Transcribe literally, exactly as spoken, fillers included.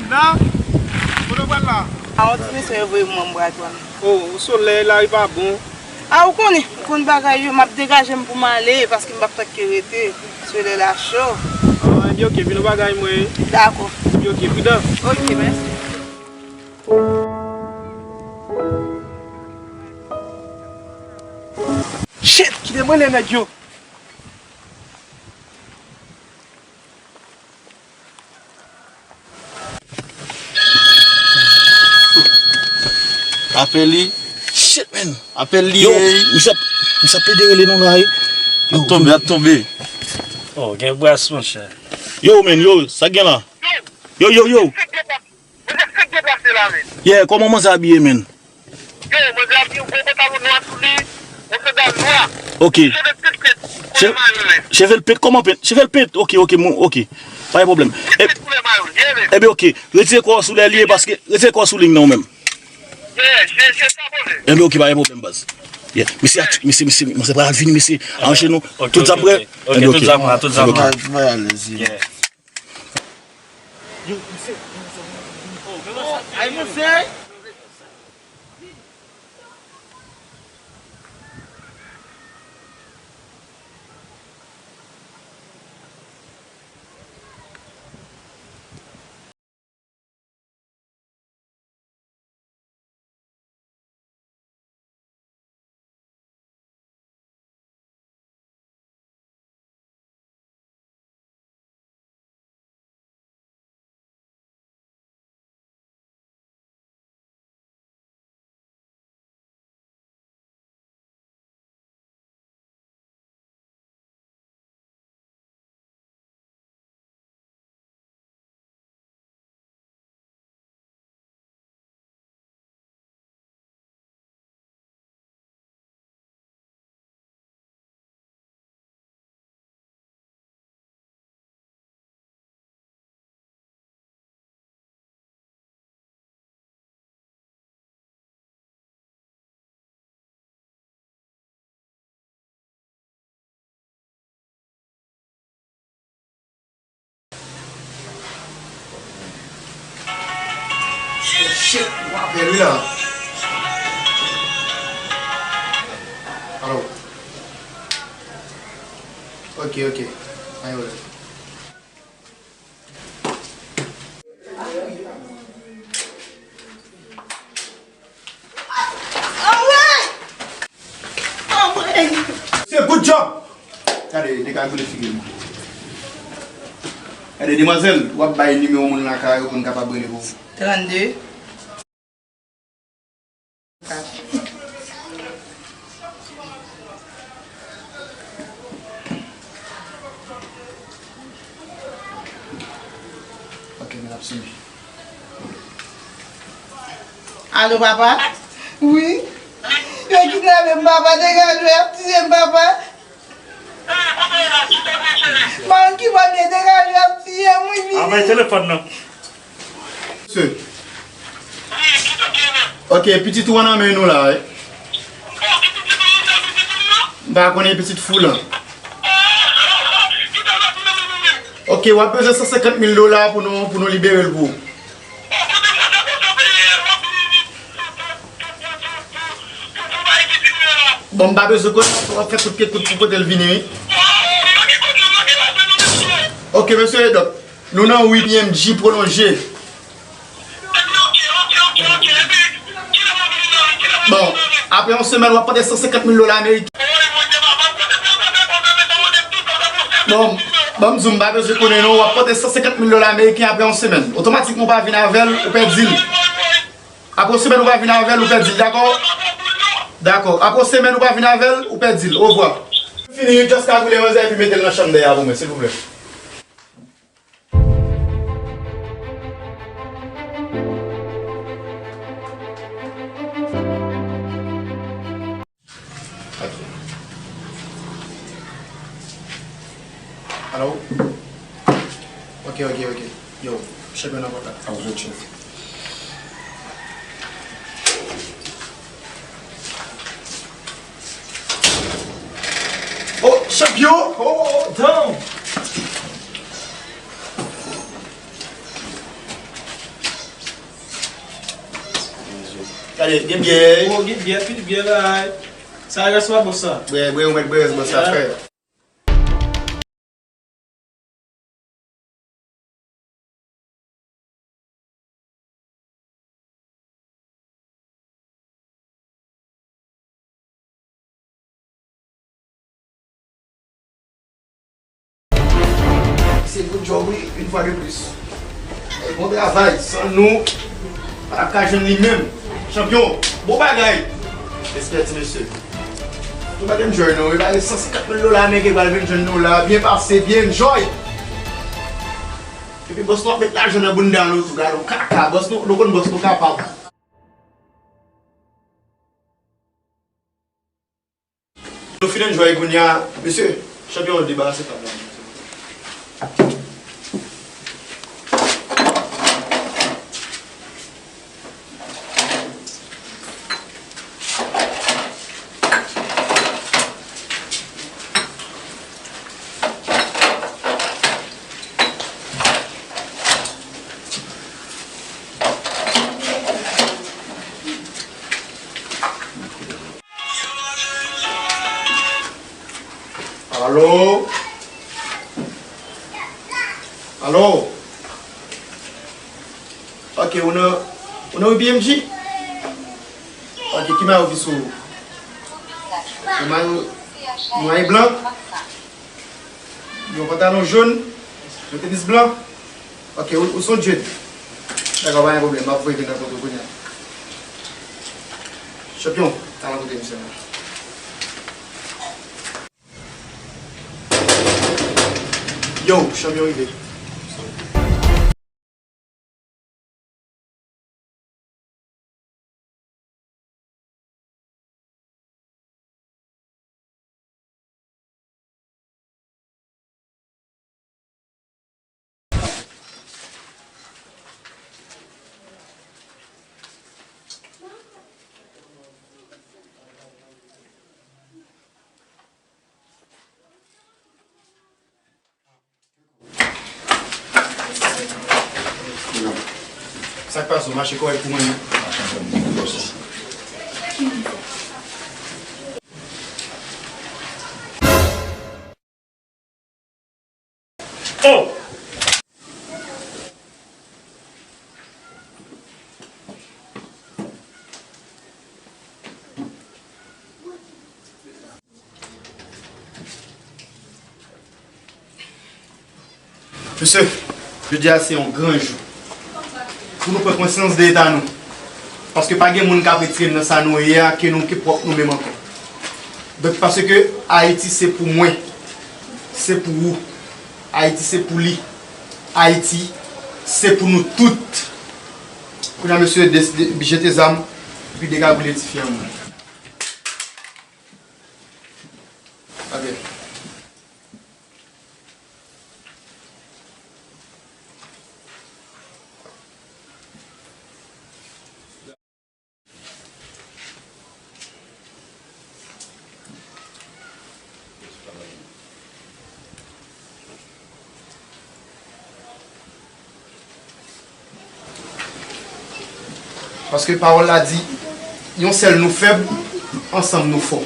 Nan? Kote w pral la? A, yon ti mesye yo voye m, mwen, m pral pran. O, solèy la, li pa bon. A, ou konnen, ou konn bagay yo, m ap degaje m pou m ale, paske m p ap fè ke rete, solèy la cho. A, ebyen, oke, vin nan bagay mwen. Dakò. Ebyen, oke, pridan. Oke, mèsi. Shit, kite mwen lè nèg yo. Apèl li. Shit, man. Apèl li. Yo, ey. Misye ap, misye ap plede rele non la, ey. Yo, ap tonbe, ap tonbe. Oh, gen bras, monchè. Yo, man, yo, sa gen la? Yo, yo, yo. Mwen te fèk deplase la, men. Yeah, kòman manzè abiye, man? Yo, manzè abiye, yon gwo pantalon nwa sou li, yon sandal nwa. Ok. Cheve l pent, pent, koulè mayo, men. Cheve l pent, kòman pent? Cheve l pent, ok, ok, mon, ok. Pa gen pwoblèm. Pent, pent, koulè mayo, yeah, men. Ebyen, ok. Retire kò w sou lè li ye, paske, retire kò w sou li non, menm. Yeah, je, je sa, bonè. Ebyen, ok, pa gen pwoblèm, baz. Yeah. Mesye, mesye, mesye, mesye, pral vini, mesye. Aranje nou. Ok, tout sa prè. Ok, ebyen, ok. Tout sa prè, tout sa prè. Ebyen, ok. Mwen, mwen alèz, yeah. Yeah. Ay, mesye. Shit, w ap bèl wi la. Alo. Ok, ok. Ayo la. Anmwey! Anmwey! Se good job! Gade, dekagoule figi m. Gade, demwazèl, w ap bay nimewo moun lakay ou pou n kapab rele pou ou. Trannde. Ok, men l ap sone. Alo, papa? Wi? Yo kidnape m, papa, degaje, y ap tiye m, papa. Manki, manki, degaje, y ap tiye m, wi, vini. Anmwey, telefòn nan. Mesye. Ok, pitit ou an nan men nou la, wi. M pa konnen pitit fou lan. Ok, w ap bezwen san senkant mil dola pou nou, pou nou libere l pou ou. Bon, m pa bezwen konnen w ap fè tout pye tout pou pote l vini, wi. Ok, mesye, donk, nou nan wi P M G pwolonje. Bon, apre yon semèn, w ap pote san senkant mil dola ameriken. Bon, ban m di w, m pa bezwen konnen non, w ap pote san senkant mil dola ameriken apre yon semèn. Otomatikman, w pa vin avè l, ou pèdi l. Apre yon semèn, ou pa vin avè l, ou pèdi l, dakò? Dakò. Apre yon semèn, ou pa vin avè l, ou pèdi l. Ovwa. Fini, just kagoule manzè epi mete l nan chanm dèyè a pou mwen, silvouplè. Ok. Alo? Ok, ok, ok. Yo, chèf nan pòt la. Ah, vous êtes chef. Oh, chèf yo! Oh, oh, oh, down! Gen byè. Oh, gen byè, pil byè la. Sa rès pa bon sa. Bwè, bwè, ou mèt bwè rès bon sa, frè. Se good job, wi, une fois de plus. Bon travay, san nou, pa t ap ka jwenn li menm. Chanpyon, bon bagay. Respè ti mesye. Nou pa t enjoy non, wi, pa gen san senkant mil dola ameriken pral vin jwenn nou la, byen pase, byen enjoy. Epi bòs nou ap met lajan nan bounda nou tou, gade yon kaka, bòs nou, nou konn bòs nou kapab. Nou fin enjoy kounye a, mesye, chanpyon debarase tab la. Alo? Alo? Ok, ou nan, ou nan U P M G? Ok, ki mayo ki sou ou? Yon mayo, yon mayo blan? Yon pantalon jòn? Yon tenis blan? Ok, ou, ou se yon djed. Dakò, pa gen pwoblèm, m ap voye vin nan kote w kounye a. Chanpyon, al nan kote misye la. Yo, chanpyon rive. Sa k pase w? Mache kòrèk pou mwen, non? Oh! Mesye, jodi a se yon gran jou pou nou pran konsyans de eta nou. Paske pa gen moun k ap retire n nan sa nou ye a ke nou ki pwòp nou menm ankò. Donk, paske Ayiti se pou mwen, se pou ou, Ayiti se pou li, Ayiti se pou nou tout. Kounye a, mesye, de, de, jete zam, epi dekagoule tifi an mwen. Ok. Paske pawòl la di, yon sèl nou fèb, ansanm nou fò.